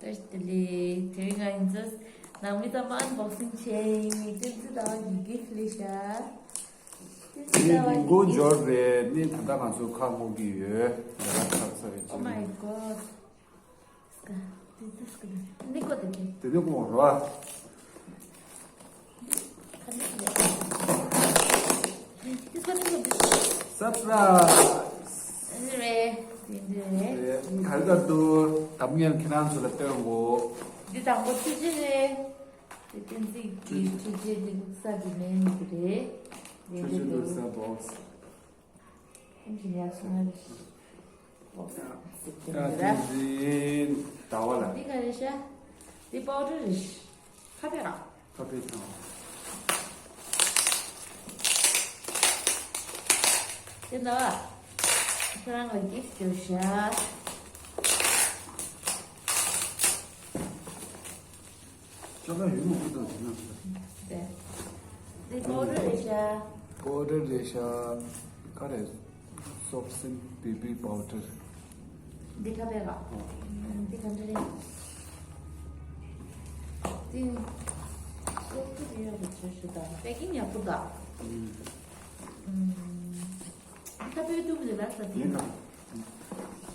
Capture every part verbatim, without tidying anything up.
དེ་ལས་དེ་རིང་ང་ཡིན་ཚོད་ནང་མི་ཚང་མ་ཨན་བོག་སིང་བྱས་ཡིན། བསྟན་འཛིན་ཟླ་བ་གི་གིཕ་ལས་ཤག་བསྟན་འཛིན་ཟླ་བ་གི་མགོ་གིཕ་འབྱོར་རེད། ནི་ད་ལྟ་ང་ཚོ་ཁ་སྔོག་གི་ཡོད། ཡ་ར་ཁ་ཚ་བའི་Oh my god. དེ་ནི་ཀོ་རོ། སར་པ་རའི་ཛི། ག་རེ་ལྟར་དུ་འདམ་ངན་ཁྱེད་རང་ཚོ་ལ་སྟོན་དགོས། འདི་དང་པོ་ཐུགས་རྗེ་རེད། དེ་བསྟན་འཛིན་གྱི་ཐུགས་རྗེ་འདི་ལུགས་གསར་གྱི་མེད་ནི་རེད། ཐུགས་རྗེ་ལུགས་གསར་བོགས། ཨིན་ཇི་ནི་ཡར་སོང་ན་རེད། ཨོ། ཡ། ཟེར་ཡ། དེ་ར། དེ་འཛིན་ཟླ་བ་ལ། འདི་ག་རེ་ཤག་འདི་པའོ་ཌར་རེད། ཁ་པེ་ར། ཁ་པེ་དང་། དེ་ཟླ་བ། ཁྱེད་རང་ལ་གིཕ་ཞུ་ཤག་ཅོག་ལ་ཡོད་མ་ཁུ་དང་དེ་ན། དེ། དེ་པའོ་ཌར་རེད་ཤག་པའོ་ཌར་རེད་ཤག་ག་རེ། སོབ་སིན་བེ་བི་པའོ་ཌར། འདི་ཁ་པེ་ར། འདི་ག་འདྲ་རེད། དེ། སོབ་སིན་ཡོད་པའི་ཆ་ཞུ་དང་པེ་ཀིང་ཡག་པོ་དང་། ཁ་པེ་ཏུ་མི་ལ་ས་དེ། ཡིན་ག་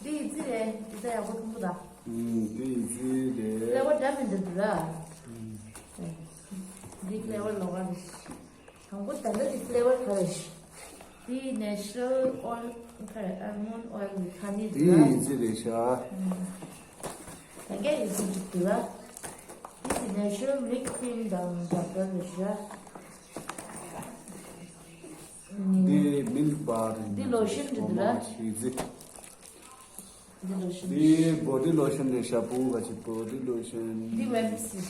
འདི་ཡི་ཙི་རེད། འདི་ད་ཡག་པོ་མཐོང་གི་ད། ཨུམ། དེ་ཡི་ཙི་རེད། ཕི་ལེ་ཝར་འདྲ་མི་འདུག་ད། ཨུམ། འདི་ཕི་ལེ་ཝར་ལོགས་ཀ་རེད། དང་པོ་ད་ལྟ་འདི་ཕི་ལེ་ཝར་ག་རེ་རེད། འདི་ནེ་ཅུ་རལ་ཨོ་ཡལ་ག་རེ། ཨལ་མོན་ཌི་ཨོ་ཡལ་གི་ཁ་ནི་དེ་འདུག་ད། ཡི་ཙི་རེད་ཤག་ཨུམ། ད་ག་ཡི་ཙི་འདུག་ད། འདི་ནེ་ཅུ་རལ་མིལ་ཁི་ཁི་རིམ་དང་འདྲ་འདྲ་རེད་ཤག་འདི་མིལ་ཀི་བར་རེད། འདི་ལོ་ཤན་རེད་འདུག་ར། ཡི་ཙི། འདི་ལོ་ཤན། འདི་བོ་ཌི་ལོ་ཤན་རེད་ཤག་བུ་ག་ཅིག་བོ་ཌི་ལོ་ཤན། འདི་ཝེབ་སི།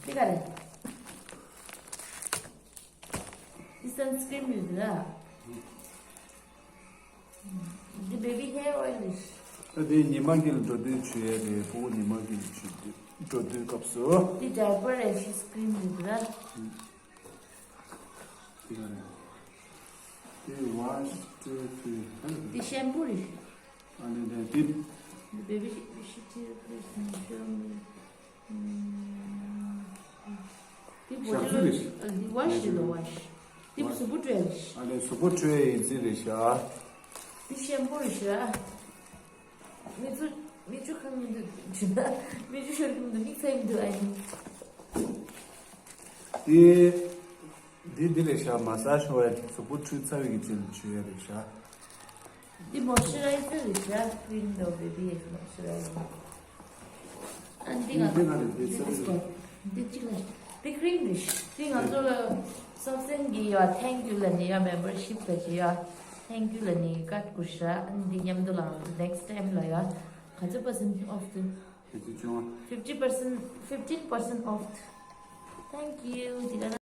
འདི་ག་རེད། འདི་སན་སི་ཀི་རིན་རེད་འདུག་ར། འདི་བེ་བི་ཧེར་ཨོ་ཡལ་རེད། ད་དེ་ཉི་མ་དཀྱིལ་འགྲོ་དུས་བྱུག་ཡས་རེད། ཕྲུ་གུ་ཉི་མ་དཀྱིལ་བྱུག་དུས་འགྲོ་དུས་སྐབས་སུ། འདི་ཌའི་པར་རེད། ཕེ་སི་ཀི་རིམ་རེད་འདུག་ར། དེ་ག་རེད། དེ་ཝ་ཤི་ཊི་ཕི་ཧེལ་རེད། འདི་ཤེམ་པུ་རེད། ཨ་ནི་དེ་དེ། འདི་བེ་བི་ཤི་ཤི་ཊི་ཕི་ཤེམ་པུ་རེད། འདི་ཞག་ཚོད་རེད། འདི་ཝ་ཤི་རེད། ཝ་ཤི། འདི་གཟུགས་པོ་བཀྲུ་ཡས་རེད། ཨ་ནི་གཟུགས་པོ་བཀྲུ་ཡས་ཡི་ཙི་རེད་ཤག་འདི་ཤེམ་པུ་རེད་ཤག་མིག་ཆུ། མིག་ཆུ་ཁང་མི་འདུག་ཅི་ན། མིག་ཆུ་ཤོར་གི་མི་འདུག་མིག་ཚ་ཡི་མི་འདུག་ཨ་ནི། འདི། འདི་འདི་རེད་ཤག་མ་སཱ་ཇི་ཤོར་བའི་གཟུགས་པོ་འཁྲུད་ཚར་བའི་གི་རྗེས་ལ་བྱུག་ཡས་རེད་ཤག་འདི་མོ་ཨིས་ཅར་རའི་ཛར་རེད་ཤག་ཀི་རིམ་དང་བེ་བི་ཨེ་མོ་ཨིས་ཅར་རའི་ཛར། ཨ་འདི་ང་འདི་ང་རེད། འདི་འདི་ཚོ་འདི་འདི་གཅིག་ལ་འདི་ཀི་རིམ་རེད། འདི་ང་ཚོ་ལ་སོབ་སིན་གི་ཡ་ཐེང་ཀིའུ་ལ་ནི་ཡ་མེམ་བར་ཤིབ་ལ་ཅི་ཡ་ཐེང་ཀིའུ་ལ་ནི་ཀཊ་དགོས་ཤག་ཨ་འདི་མཉམ་དུ་ལ་ནེགསི་ཊའིམ་ལ་ཡ་ག་ཚོད་པར་སེན་ཊི་ཨོཕ་དུ། ཕི་ཕི་ཊིན་པར་སེན་ཊི། ཕི་ཕི་ཊིན་པར་སེན་ཊི་ཨོཕ། Thank you.